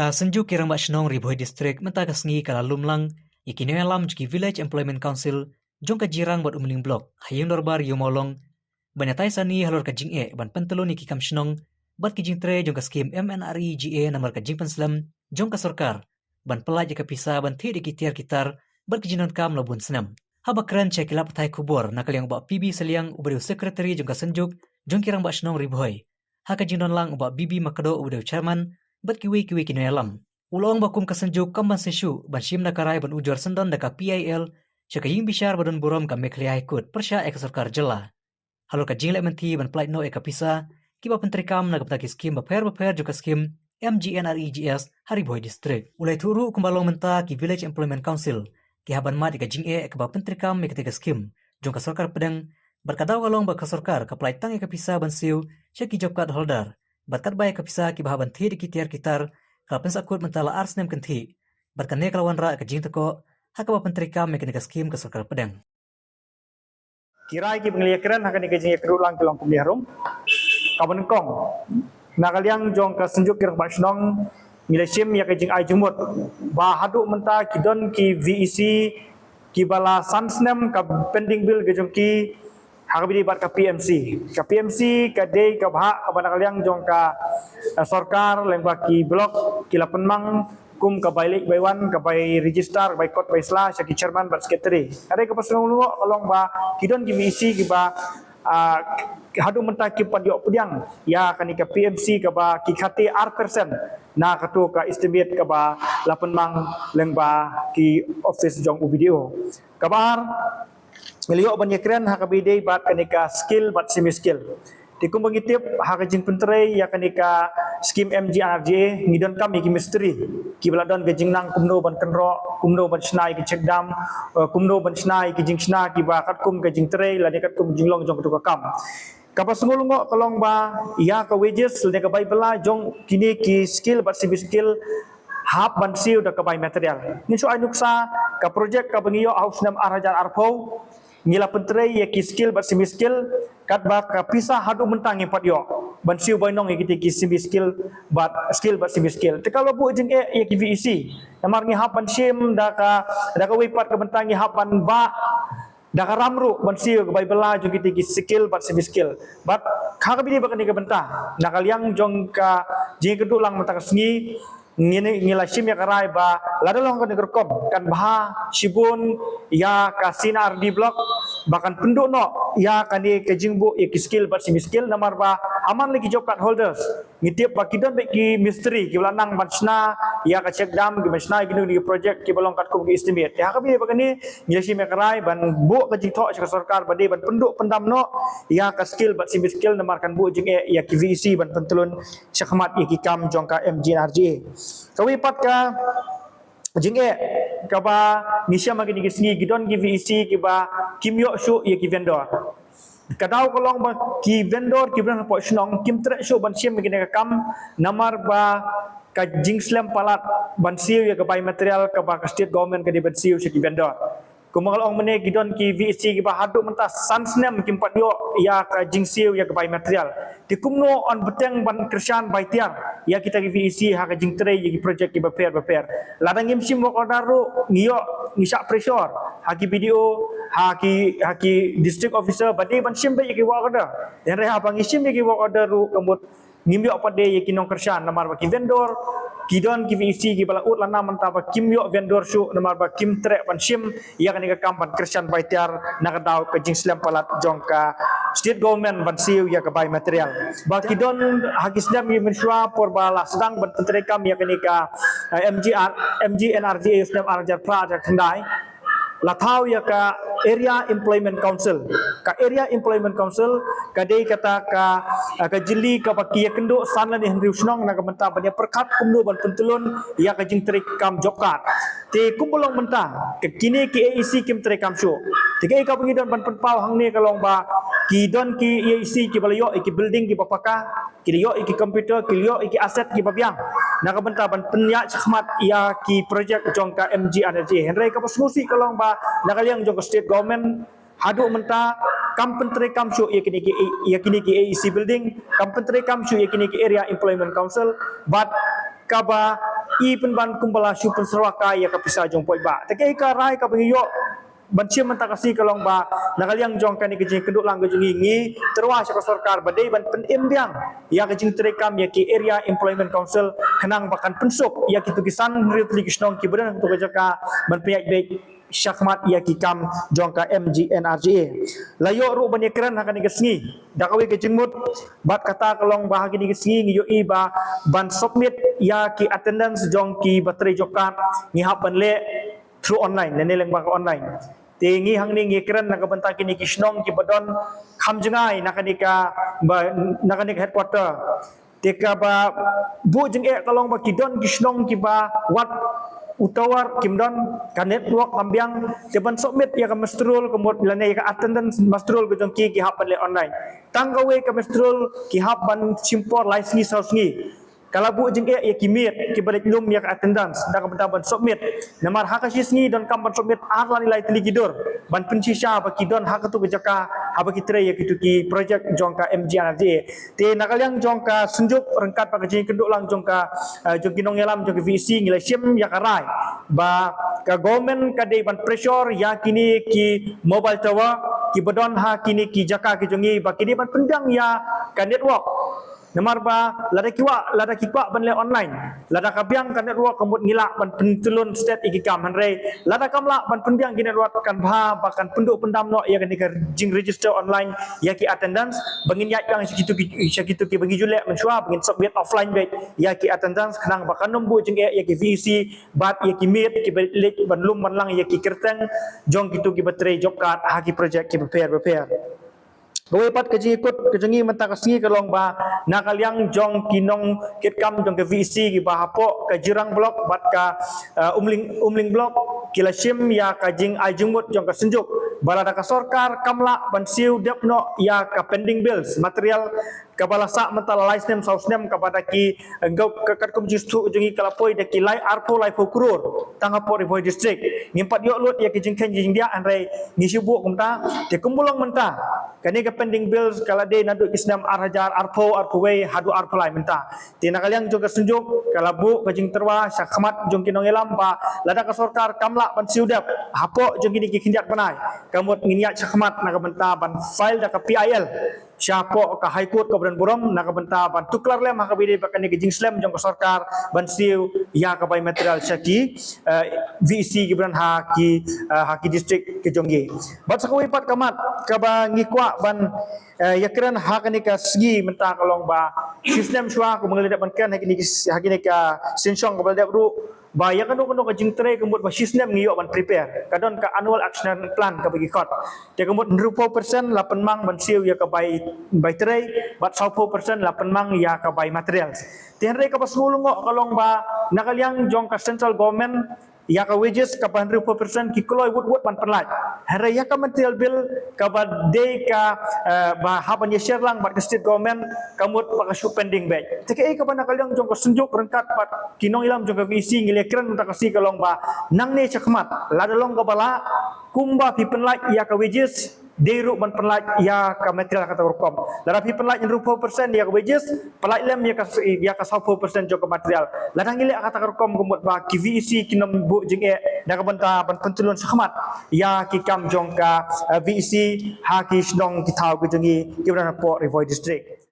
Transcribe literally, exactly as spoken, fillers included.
Ka Synjuk ki Rangbah Shnong Ri Bhoi District mynta ka sngi ka la lum lang ïa ki nongïalam jong ki Village Employment Council jong ka Jirang bad Umling Block ha Ïing Dorbar Ïew Mawlong, ban ïatai sani halor ka jingeh ban pyntlun ïa ki kam shnong bad ki jingtrei jong ka skim M N R E G A namar ka jingpynslem jong ka sorkar ban pyllait ïa ka pisa ban thied ïa ki tiar ki tar bad ki jingdonkam la bun snem. Haba kren sha ki lad pathai khubor na ka liang u Bah P B Saliang uba dei u Secretary jong ka Synjuk jong ki Rangbah Shnong Ri Bhoi, ha ka jingdon lang u Bah B B Makdo uba dei u Chairman bad kiwei kiwei ki nongïalam, u la ong ba kum ka Synjuk kam ban shisha ban shim da ka rai ban ujor syndon da ka P I L sha ka Ïingbishar ba don burom ka Meghalaya High Court pyrshah ïa ka sorkar jylla halor ka jingleh mynthi ban pyllait noh ïa ka pisa kiba pyntreikam na ka bynta ki skim bapher bapher jong ka skim M G N R E G S ha Ri Bhoi District. U la ïathuh ruh kumba long mynta ki Village Employment Council ki hap ban mad ïa ka jingeh kaba pyntreikam ïa katei ka skim jong ka sorkar pdeng, bad ka daw ka long ba ka sorkar ka pyllait tang ïa ka pisa ban siew sha ki job card holder, bad katba ïa ka pisa kiba hap ban thied ïa ki tiar ki tar ka la pynsahkut mynta la ar snem kynthih, bad kane ka la wanrah ka jingtyrkhong ha kaba pyntreikam ïa kane ka skim ka sorkar pdeng. Ki rai kiba ngi la ïakren ha kane ka jingïakynduh lang ki long kumne harum. Kaba nyngkong, na ka liang jong ka Synjuk ki Rangbah Shnong ngi la shim ïa ka jingai jingmut ba haduh mynta ki don ki V E C kiba la san snem ka pending bill ka jong ki ha kaba ïadei bad ka P M C. Ka P M C ka dei ka bhah kaba na ka liang jong ka, eh, sorkar lyngba ki block ki la pynmang kum ka bai leit bai wan, ka bai register, ka bai kot bai sla sha ki chairman bad secretary. Hynrei kaba sngewlyngngoh ka long ba ki don ki V E C kiba, ah, haduh mynta kim pat ïoh pdiang ïa kane ka P M C kaba ki khate ar percent na kato ka estimate kaba la pynmang lyngba ki office jong u B D O. Kaba ar, ngi la ïoh ban ïakren ha kaba ïadei bad kane ka skill bad semi skill. Te kumba ngi tip ha ka jingpyntrei ïa kane ka skim M G N R E G A ngi donkam ïa ki mistri kiba la don ka jingnang kumno ban kynroh, kumno ban shna ïa ki check dam, eh, kumno ban shna ïa ki jingshna kiba katkum ka jingtrei lane katkum jinglong jong kato ka kam. Kaba sngewlyngngoh ka long ba ïa ka wages lane ka bai bylla jong kine ki skill bad semi skill hap ban siew da ka bai material. Ngin shu ai nuksa ka project kaba ngi ïoh ha u snem ar hajar arphew, ngi la pyntrei ïa ki skill bad semi skill, katba ka pisa haduh mynta ngim pat ïoh ban siew bainong ïa kitei ki semi skill bad skill bad semi skill. Te ka la buh jingeh ïa ki V E C. Namar ngi hap ban shim da ka, da kawei pat ka bynta ngi hap ban bah da ka ram ruh ban siew ka bai bylla jong kitei ki skill bad semi skill. Bad ha kaba ïadei bad kane ka bynta, na ka liang jong ka jingïakynduh lang mynta ka sngi, ngi, ngi la shim ïa ka rai ba lada long kane ka rukom kan bha shibun ïa ka C and R D block ba kan pynduh noh ïa kane ka jingbuh ïa ki skill bad semi skill, namar ba ha man la ki job card holders ngi tip ba ki don beit ki mistri kiba la nang ban shna ïa ka check dam, kiba shna ïa kino kino ki project kiba long katkum ki estimate. Te ha kaba ïadei bad kane ngi la shim ïa ka rai ban buh ka jingthoh sha ka sorkar ba dei ban pynduh pyndam noh ïa ka skill bad semi skill namar kan buh jingeh ïa ki V E C ban pyntlun shakhmat ïa ki kam jong ka M G N R E G A. Kawei pat ka jingeh kaba ngi shem ha kine ki sngi, ki don ki V E C kiba kim ïoh shuh ïa ki vendor. Ka daw ka long ba ki vendor kiba don hapoh shnong kim treh shuh ban shim ïa kine ki kam namar ba ka jingslem palat ban siew ïa ka bai material kaba ka state government ka dei ban siew sha ki vendor. Kumba nga la ong mynne, ki don ki V E C kiba haduh mynta san snem kim pat ïoh ïa ka jingsiew ïa ka bai material. Te kumno yn bteng ban kyrshan bai tiar ïa kita ki V E C ha ka jingtrei ïa ki project kiba pher ba pher. Lada ngim shim work order ruh ngi ïoh, ngi shah pressure ha ki B D O, ha ki, ha ki district officer ba dei ban shim beit ïa ki work order. Hynrei haba ngi shim ïa ki work order ruh ka mut ngim ïoh pat de ïa ki nongkyrshan namar ba ki vendor, ki don ki V E C kiba la ud lana mynta ba kim ïoh vendor shuh namar ba kim treh ban shim ïa kane ka kam ban kyrshan bai tiar na ka daw ka jingslem palat jong ka state government ban siew ïa ka bai material. Ba ki don ha ki snem ki mynshuwa por ba la sdang ban pyntreikam ïa kane ka, eh, M G R, M G N R E G A snem ar hajar phra ar hajar khyndai. La thaw ïa ka Area Employment Council. Ka Area Employment Council ka dei kata ka, ka jylliew kaba ki ïakynduh san lane hynriew shnong na ka bynta ban ïa pyrkhat kumno ban pyntlun ïa ka jingtrei kam job card. Te kumba long mynta, ka kine ki A E C kim trei kam shuh. Te kaei kaba ngi don ban pynpaw hangne ka long ba ki don ki A E C kiba la ïoh ïa ki building kiba paka, ki la ïoh ïa ki computer, ki la ïoh ïa ki asset kiba biang na ka bynta ban pynïaid shakhmat ïa ki project jong ka M G N R E G A. Hynrei kaba sngewsih ka long ba na ka liang jong ka state government haduh mynta kam pyntreikam shuh ïa kine ki, ïa kine ki A E C building, kam pyntreikam shuh ïa kine ki Area Employment Council, bad kaba i pynban kumba la shu pynsyrwa ka ïa ka pisa jong paidbah. Te ka rai kaba ngi ïoh ban shim mynta ka sngi ka long ba na ka liang jong kane ka jingkynduh lang ka jong ngi, ngi tyrwa sha ka sorkar ba dei ban pynim biang ïa ka jingtrei kam ïa ki Area Employment Council khnang ba kan pynsuk ïa kitu ki san hynriew tylli ki shnong kiba don ha katu ka jaka ban pynïaid beit shakhmat ïa ki kam jong ka M G N R G A. La ïoh ruh ban ïakren ha kane ka sngi da kawei ka jingmut, bad kata ka long ba ha kane ka sngi ngi ïohi ba ban submit ïa ki attendance jong kiba trei job card ngi hap ban leh through online, lane lyngba ka online. Te ngi hangne ngi kren na ka bynta kine ki shnong kiba don kham jngai na kane ka ba, na kane ka headquarter. Te kaba buh jingeh ka long ba ki don ki shnong kiba wat u tower kim don, ka network kam biang, te ban submit ïa ka muster roll ka mut lane ïa ka attendance muster roll ka jong ki ki hap ban leh online. Tang kawei ka muster roll ki hap ban shim por lai sngi saw sngi. Ka la buh jingeh ïa ki miet kiba leit lum ïa ka attendance da ka bynta ban submit. Namar ha ka shi sngi donkam ban submit ar lane lai tylli ki dur ban pynshisha ba ki don ha katu ka jaka haba ki trei ïa kitu ki project jong ka M G N R G A. Te na ka liang jong ka Synjuk ryngkat bad ka jingkynduh lang jong ka, eh, jong ki nongïalam jong ka V E C ngi la shim ïa ka rai ba ka government ka dei ban pressure ïa kine ki mobile tower kiba don ha kine ki jaka ki jong ngi ba ki dei ban pynbiang ïa ka network. Namar ba lada ki kwah, lada ki kwah ban leh online, lada ka biang ka network ka mut ngi lah ban pyntyllun stet ïa ki kam, hynrei lada kam lah ban pynbiang ki network kan bha ba kan pynduh pyndam noh ïa kane ka jingregister online ïa ki attendance ba ngin ïaid biang sha kitu ki, sha kitu kiba ngi ju leh mynshuwa ba ngin submit offline beit ïa ki attendance khnang ba kan ym buh jingeh ïa ki V E C bad ïa ki miet kiba leit ban lum ban lang ïa ki kyrteng jong kitu kiba trei job card ha ki project kiba pher bapher. Kawei pat ka jingïakut ka jong ngi mynta ka sngi ka long ba na ka liang jong ki nongkitkam jong ka V E C kiba hapoh ka Jirang Block bad ka, eh, Umling, Umling Block ki la shim ïa ka jingai jingmut jong ka Synjuk ba lada ka sorkar kam lah ban siew dep noh ïa ka pending bills material kaba la sah mynta la lai snem saw snem kaba da ki, eh, ka, katkum jingsngewthuh jong ngi ka la poi da ki lai arphew laiphew klur tang hapoh Ri Bhoi District. Ngim pat ïoh lut ïa ki jingkheiñ jingdiah, hynrei ngi shu buh kumta. Te kumba long mynta, kane ka pending bills ka la dei naduh ki snem ar hajar arphew, arphew wei haduh arphew lai mynta. Te na ka liang jong ka Synjuk ka la buh ka jingtyrwa shakhmat jong ki nongïalam ba lada ka sorkar kam lah ban siew dep hapoh jong kine ki khyndiat bnai, ka mut ngin ïaid shakhmat na ka bynta ban file da ka P I L shapoh ka High Court kaba don burom na ka bynta ban tuklar lem ha kaba ïadei bad kane ka jingslem jong ka sorkar ban siew ïa ka bai material sha ki, eh, V E C kiba don ha ki, eh, ha ki district ki jong ngi. Bad sa kawei pat ka mat kaba ngi kwah ban, eh, ïakren ha kane ka sngi mynta ka long ba shi snem shuwa kumba ngi la dep ban kren ha kine ki, ha kine ka synshong kaba la dep ruh ba ïa kano kano ka jingtrei ka mut ba shi snem ngi ïoh ban prepare, ka don ka annual action plan kaba ki khot. Te ka mut hynriewphew percent la pynmang ban siew ïa ka bai, bai trei, bad sawphew percent la pynmang ïa ka bai materials. Te hynrei kaba sngewlyngngoh ka long ba na ka liang jong ka central government ïa ka wages kaba hynriewphew percent ki kloi wut wut ban pynlait. Hynrei ïa ka material bill kaba dei ka, eh, ba hap ban ïa share lang bad ka state government ka mut ba ka shu pending beit. Te kaei kaba na ka liang jong ka Synjuk ryngkat bad ki nongïalam jong ka V E C ngi la kren mynta ka sngi ka long ba nangne shakhmat lada long kaba lah, kumba phi pynlait ïa ka wages dei ruh ban pynlait ïa ka material ha kata ka rukom. Lada phi pynlait hynriewphew percent ïa ka wages, pynlait lem ïa ka, ïa ka sawphew percent jong ka material. Lada ngi leh ha kata ka rukom ka mut ba ki V E C kin ym buh jingeh na ka bynta ban pyntyllun shakhmat ïa ki kam jong ka, eh, V E C ha ki shnong ki thaw ki jong ngi kiba don hapoh Ri Bhoi District.